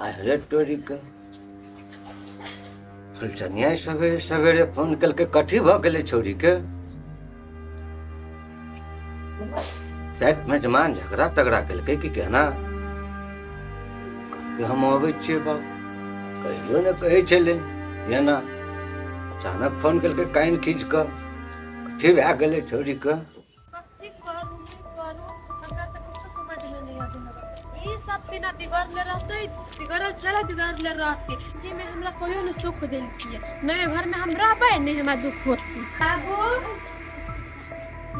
अरे तोरी के फुलचनिया सवेरे सवेरे फोन केलकै, कथी भऽ गेलै छौड़ी के? शायद मेजमान झगड़ा तगड़ा केलकै कि केना कि हम अबै छियै बाबू, कहियो ने कहै छलै एना। अचानक फोन केलकै कानि खींच कऽ, कथी भए गेलै छौड़ी के? कथी करू, नहि करू, हमरा तऽ कुछो समझमे नहि आबै हवे। ई सब बिना बिगड़ले रहतै, बिगड़ल छलै, बिगड़ले रहतै। जिंदगीमे हमरा कहियो नहि सुख देलकै। नहि घरमे हम रहबै, नहि हमरा दुख होतै। बाबू,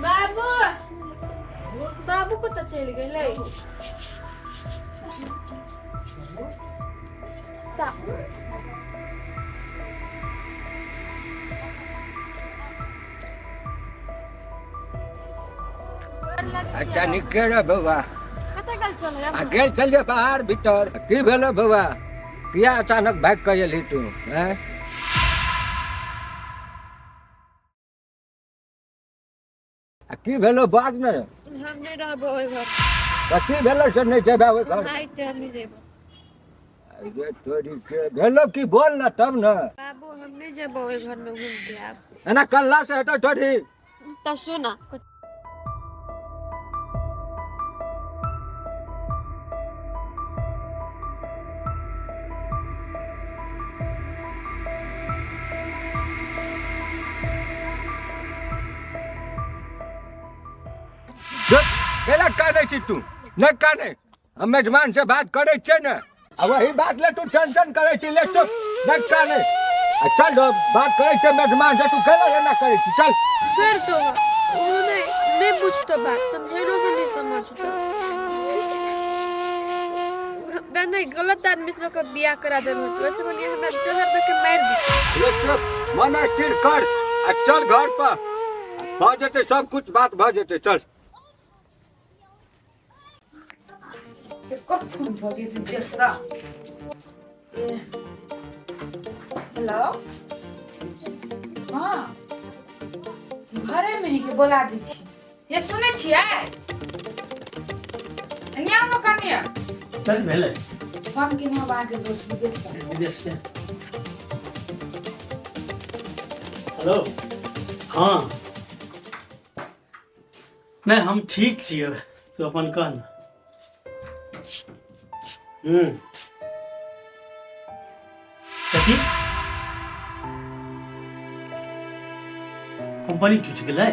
बाबू, बाबू कतऽ चलि गेलै? अच्छा निके रे बौआ। कतऽ गेल छलै? आ गेल छलियै बाहर भीतर। की भेलो बौआ, किया अचानक भागि कऽ एलही तू? आँय, आ की भेलो, बाज ने। हम नहि रहबो ओहि घर। कथी भेलो से नहि जेबै ओहि घर? आइ चल नहि जेबो। अरे तोरी के, भेलो की, बोल ना तब ने। बाबू, हम नहि जेबो ओहि घर में घूम के आब। एना कल्ला से हेतौ तोरी? तब सुना। केला कानै छी तू? नहि कानै, हम मेजबान से बात करै छियै ने, आ वही बात ले तू टेंशन करै छी। ले चुप, नहि कानै, आ चल, बात करै छियै मेजबान से। तू केला एना करै छी? चल। छोड़ि दो, ओ नहि नहि बुझतो बात, समझैलो से नहि समझतो। हमरा नहि गलत आदमी से के बियाह करा देलहुँ, वैसे बढ़िया हमरा जहर दे के मारि दी। ले चुप, मन स्थिर कर आ चल घर पर, भऽ जेतै सब कुछ, बात भऽ जेतै, चल। कब फोन भऽ जेतै देरसँ? हेलो, हँ, घरेमे ही के बोला दै छी। ये सुनै छियै? एने आउ ने कनिया। कथी भेलै? फोन केने हम अहाँके दोस्त विदेशसँ। विदेश से? हेलो, हाँ, नहि, हम ठीक छियै, तू अपन कह ने। कथी, कंपनी टूटि गेलै?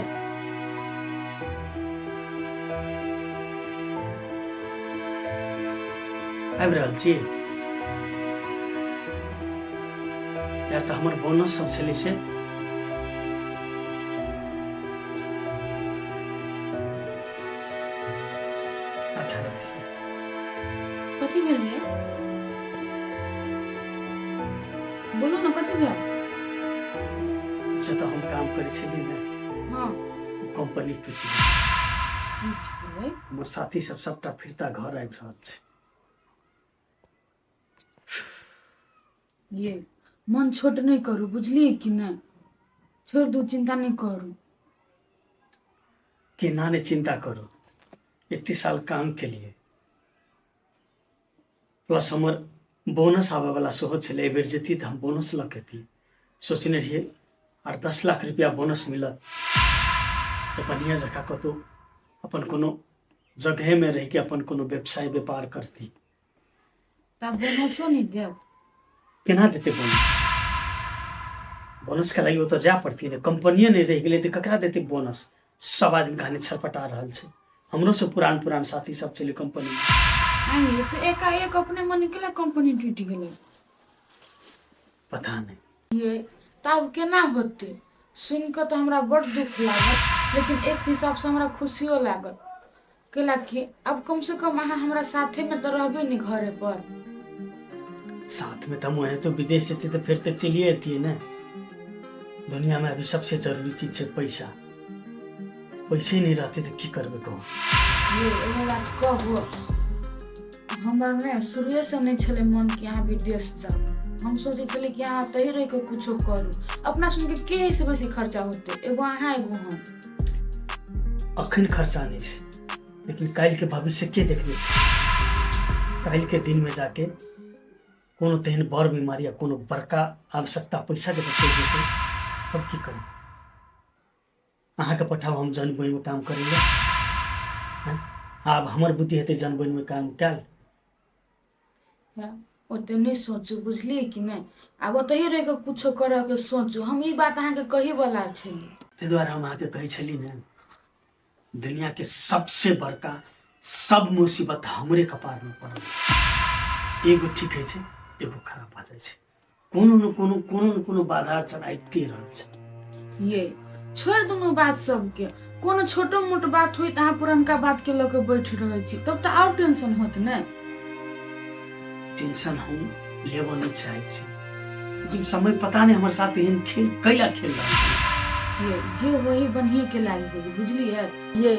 आबि रहल छी यार। तऽ हमर बोनस सब छलै से? अच्छा। कथी भेल रे? बोलू ने, कथी भेल? जतऽ हम काम करै छलियै ने, कंपनी टूटि गेलै। गेलै? हमर साथी सब सबटा फिरता घर आबि रहल छै। ये मन छोट नहि करू, बुझलियै कि नहि? छोड़ि दू, चिंता नहि करू। केना नहि चिंता करू? एते साल काम केलियै, प्लस हमर बोनस आबयवला सेहो छलै। एहि बेर जैतियै तऽ हम बोनस लऽ के अयतियै। सोचने रहियै 8-10 लाख रुपया बोनस मिलत तऽ बढ़िआँ जकाँ कतहु अपन कोनो जगहेमे रहिके अपन कोनो व्यवसाय व्यापार करती। तऽ बोनसो नहि देब? केना देतै बोनस? बोनसके लागि ओतऽ जाय पड़तै ने। कंपनिए नहि रहि गेलै तऽ ककरा देतै बोनस? सब आदमी कहानी छरपटा रहल छै। हमरो से पुरान पुरान साथी सब छलै कंपनी में। आइ तऽ एकाएक अपने मन केला कंपनी टूटि गेलै? पता नहि। ये तब केना होतै? सुनि कऽ तऽ हमरा बड़ दुख लागल, लेकिन एक हिसाबसँ हमरा खुशियो लागल, कैला कि आब कमसँ कम अहाँ हमरा साथेमे तऽ रहबै ने घरे पर। साथ में तो हम तो विदेश जेते तो फिर तो चलिए अतिए ने। दुनिया में अभी सबसे जरूरी चीज है पैसा। पैसे नहीं रहते तो की करबे, कहू? ये एगो बात कहू, हमर ने शुरुएसँ नहि छलै मन कि अहाँ विदेश जाउ। हम सोचै छलियै कि अहाँ तही रहि कऽ कुछो करू। अपना सुनके के एहिसँ बेसी खर्चा होतै? एगो अहाँ, एगो हम। अखन खर्चा नहीं छै, लेकिन काल्हि के भविष्य के देखने छै? काल्हि के दिन में जाके कोनो तेहन बड़ बीमारी या कोनो बड़का आवश्यकता पैसाके तऽ चलि जेतै, तब की करू? अहाँके पठाउ हम जन बोनिमे काम करै लए? आब हमर बुद्धि हेतै जन बोनिमे काम कयल? ओते नहि सोचू, बुझलियै कि नहि? आब ओतहि रहि कऽ कुछो करऽके सोचू। हम ई बात अहाँके कहै वला छली। ताहि दुआरे हम अहाँके कहै छली ने, दुनियाके सबसे बड़का सब मुसीबत हमरे कपारमे पड़ल छै। एगो ठीक होइ छै, एगो खराब भऽ जाइ छै। कोनो ने कोनो कोनो ने कोनो बाधा अड़चन आबिते रहल छै। ये छोड़ि दुनू बात सबके। कोनो छोटो मोट बात हुई तऽ अहाँ पुरनका बात के लऽ के बैठ रहै छी, तब तऽ आओर टेंशन होत ने। टेंशन हम लेबऽ नहि चाहै छी, लेकिन समय पता नहि हमर साथ एहन खेल कैला खेल रहल छै। ये जे वही बढ़िए के लागि गेलै, बुझलियै? ये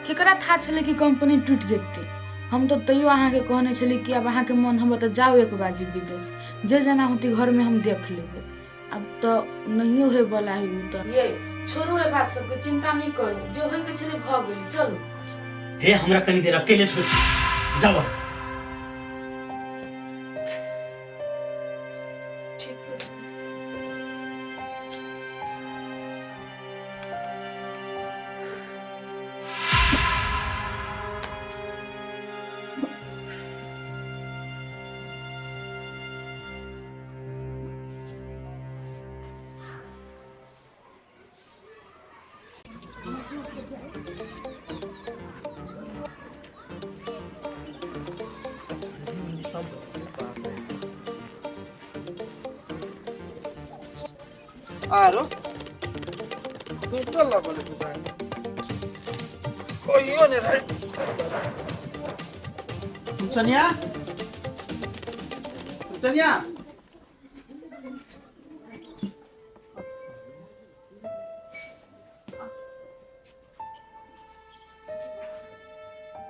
केकरा था छलै कि कंपनी टूटि जेतै? हम तऽ तैयो अहाँके कहने छली कि आब अहाँके मन हम तऽ जाउ एक बाजी विदेश, जे जेना होतै घरमे हम देख लेबै। आब तऽ नहियो होइवला है ओ तऽ। ये छोड़ू एहि बात सबके, चिंता नहि करू, जे होइके छलै भऽ गेल, चलू। हे हमरा कनी देर अकेले छोड़ दियौ, जाउ अहाँ। ठीक है। आरो टूटल लगल दुकान कहियो ने रहे। चनिया, चनिया,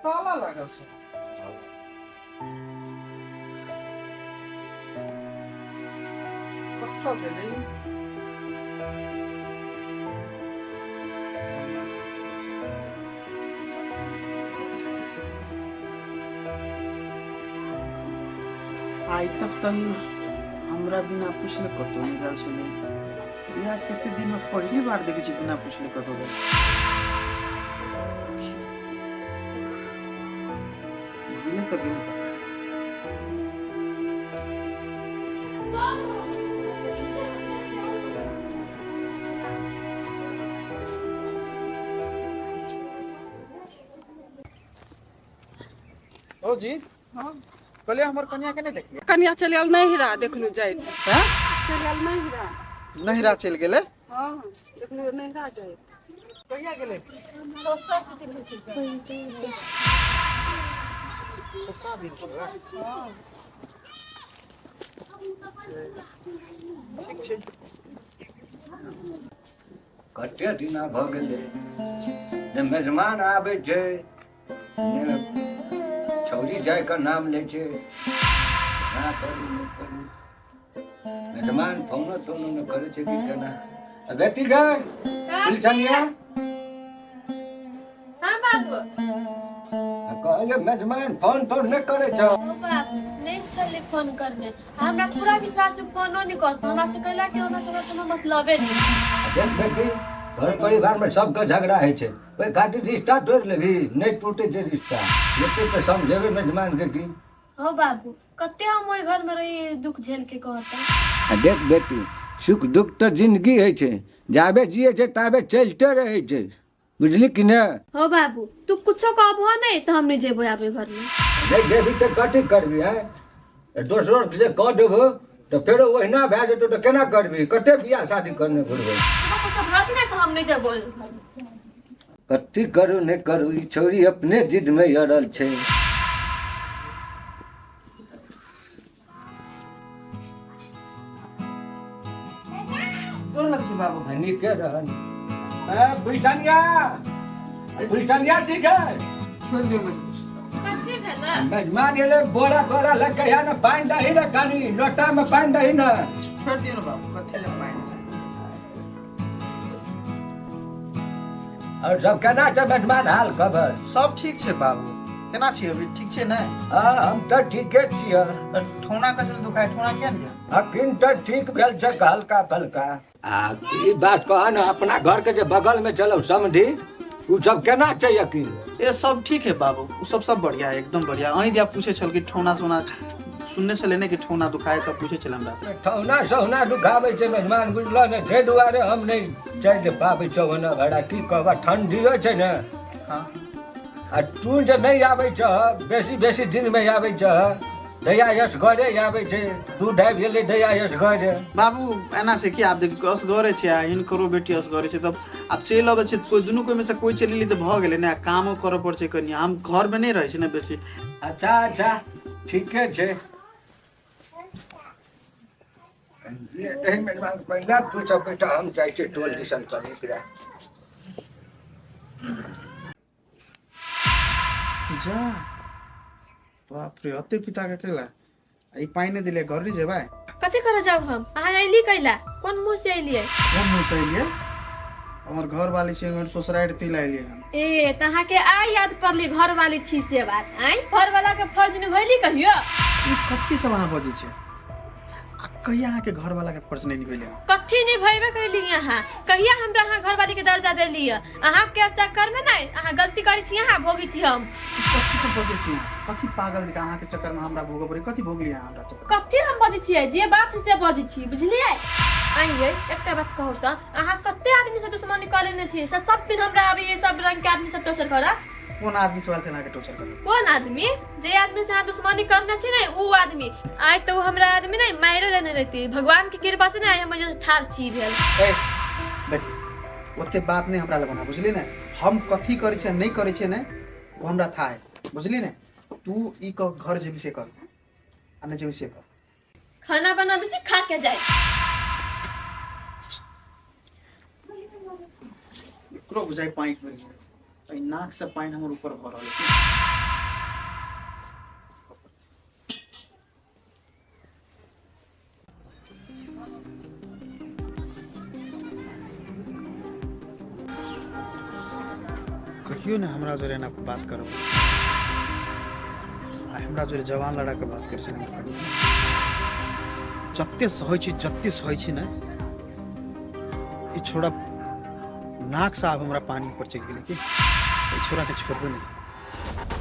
ताला लागल छै। कतऽ गेलै? आइ तक तऽ हमरा बिना पुछले कतौ नहि गेल छलै। बियाह कते दिन में पहली बार देखे छी बिना पुछले कतौ गेल। गेलै तऽ गेलै। ओ जी, हाँ। कहलियै हमर कनिया के नहि देखलियै? कनिया चलि गेल नैहरा, देखलू जाइत। हैं? चलि गेल नैहरा। नैहरा चलि गेलै? हाँ, देखलू नैहरा जाइत। कहिया गेलै? 6-7 दिन हो गेलै। ठीक छै। कते दिना भऽ गेलै ने मेजमान आबै छै ने छौरी जायके नाम लै छै। केना करू नहि करू, मेजमान फोनो तोनो नहि करै छै कि केना? आ बेटी गै गुलछनिया। हाँ बाबू। आ कहलियै मेजमान फोन तोन नहि करै छौ? ओ बाबू, नहि छलै फोन करने। आ हमरा पूरा विश्वास है फोनो नहि करतो। हमरा से कहला कि हमरा से कोनो मतलबे नहीं। देख बेटी, घर परिवार में सबके झगड़ा होइ छै, ओहि खातिर रिश्ता तोड़ि लेबही? नहि टूटे छै रिश्ता। एते तऽ समझेबै मेजमान के की। हो बाबू, कते हम ओहि घर में रही दुख झेल के कहता। आ देख बेटी, सुख दुख तऽ जिंदगी होइ छै, जाबे जिए छै ताबे चलिते रहै छै, बुझली कि ने? हो बाबू, तू कुछो कहबो नहीं तो हम नहीं जेबो आबे घर में। नहि जेबही तऽ कथी करबी? हैं, दोसरो से कह देबो तऽ फेरो ओहिना भए जेतौ तऽ केना करबी? कते बियाह शादी करने घुरबै? तोरा कुछो भात नहीं तो हम नहीं जेबो घर में। कथी करू नहि करू, ई छौरी अपने जिद में अड़ल छै। गोर लगै छी बाबू। नीके रहन। ए बुलचनिया, बुलचनिया, ठीक है? छोड़ि दियौ मजबूर। कथी भेल? मेजमान एलै, बोरा तोरा लग के ने पानि दही ने, कनी लोटा में पानि दही ने। छोड़ि दियौ ने बाबू, कथी लए पानि छै? और सब केना छै मेजमान, हाल खबर? सब ठीक छै बाबू। केना छी अभी ठीक छै ने? हाँ, हम तऽ ठीके छियै। तऽ ठौना कसने दुखाय, ठौना किया नहीं? अखन तऽ ठीक भेल छै हल्का फल्का। आ ई बात कह ने, अपना घर के जे बगल में चलो समझी, उ सब केना छै यकीन? ए सब ठीक है बाबू, उ सब सब बढ़िया है, एकदम बढ़िया। अहीं दिया पूछे छल कि ठौना सोना सुनने छले ने कि ठौना दुखाय, तऽ पूछे छल हमरा से। ठौना सौना दुखाबै छै मेहमान, बुझलो ने? ताहि दुआरे हम नहि चलि पाबै छौ ओना भाड़ा। की कहबह, ठंडियो छै ने। हाँ। आ तू जे नहि आबै छह, बेसी बेसी दिनमे आबै छह, दैया असगरे आबै छै, दूध आबि गेलै दैया असगरे। बाबू एना छै कि आब देखियौ असगरे छै आ हिनकरो बेटी असगरे छै, तब आब चलि अबै छै कोइ, दुनू कोइमे से कोइ चलि एली तऽ भऽ गेलै ने। आ कामो करऽ पड़ै छै कनि, हम घरमे नहि रहै छी ने बेसी। अच्छा अच्छा, ठीके छै। पहिले तू सब बेटा, हम जाइ छियै टोल दिसन करै एकरा। जा बाप रे, अते पिता के केला ई पानि नहि दिले, घर नहि जेबै? कथी करे जाब हम? अहाँ अयली कैला? कोन मुँह से अयलियै? कोन मुँह से अयलियै? हमर घर वाली छै, हमर ससुरारि तिल अयलियै हम। ए तऽ अहाँके आइ याद पड़ली घर वाली छी से बात? आइ घर वाला के फर्ज निभैली कहियो? ई कथी सब अहाँ बजै छै? आ कहिया अहाँके घर वाला के फर्ज नहीं निभेले? कथी निभेबे कैली अहाँ? कहिया हमरा अहाँ घरवाली के दर्जा देली? अहाँ के चक्कर में नहीं, अहाँ गलती करै छी, अहाँ भोगी छी हम। कथी सब बजै छी अहाँ? कथी पागल जकाँ अहाँके चक्कर में हमरा भोगऽ पड़ै? कथी भोगलियै अहाँ हमरा चक्कर? कथी हम बजै छियै? जे बात है से बजै छी, बुझलियै? आइये एकटा बात कहू तऽ, अहाँ कते आदमी से दुश्मनी कऽ लेने छी से सब दिन हमरा अभी सब रंग के आदमी सब टॉर्चर करत? कोन आदमी सवाल छै अहाँके टॉर्चर करत? कोन आदमी? जे आदमी से अहाँ दुश्मनी करने छी ने, उ आदमी। आइ तऽ उ हमरा आदमी नहि मारि देने रहती, भगवान के कृपा से ने आइ हम जे ठाढ़ छी भेल। ए देख, ओते बात नहि हमरा लग बना, बुझली ने? हम कथी करै छियै नहि करै छियै ने, ओ हमरा था है, बुझली ने? तू ई कह, घर जेबी से कर आ नहि जेबी से कर। खाना बनाबै छी, खा के जाय। एकरो बुझाइ पानि भरि गेलै, एहि नाक से पानि हमर ऊपर भऽ रहल छै। कहियो ने हमरा जोरे एना बात करब, आ हमरा जोरे जवान लड़ा के बात करै छै। जते सहै छी, जते सहै छी ने, ई छोड़ा नाक से आब हमरा पानी ऊपर चलि गेलै कि ई छोड़ा के छोड़बे नहीं।